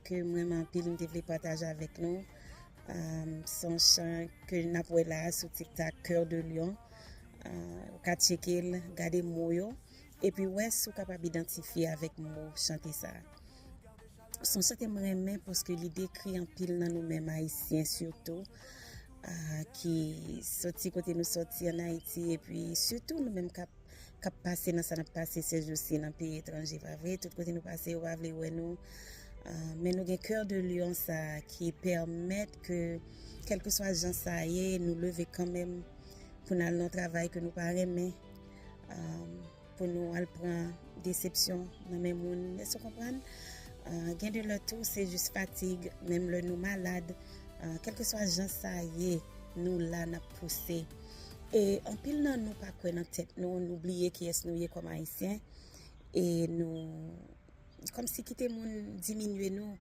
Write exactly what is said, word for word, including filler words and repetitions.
ke m renmen anpil, m te vle pataje avèk nou. Um, se yon chan ke n ap wè la sou TikTok, Cœur de Lion. Uh, ou ka tcheke l, gade mo yo. Epi wè si w kapab idantifye avèk mo chante sa. Se yon chante m renmen paske li dekri anpil nan nou menm Ayisyen sitou, ah, ki soti kote nou soti ann Ayiti, epi sitou nou menm k ap, k ap pase nan sa n ap pase sèjousi nan peyi etranje, pa vre? Tout kote nou pase, yo pa vle wè nou. Ah, men nou gen Cœur de Lion sa ki pèmèt ke, kèlkeswa jan sa ye, nou leve kanmenm pou n al nan travay ke nou pa renmen. Ah, pou nou al pran desepsyon nan men moun. Èske w konprann? Ah, gen de lè tou, se jis fatig, menm lè nou malad. Ah, kèlkeswa jan sa ye, nou la, n ap pouse. E anpil nan nou pa kwè nan tèt nou, nou bliye kiyès nou ye kòm Ayisyen. E nou, kòmsi kite moun diminye nou,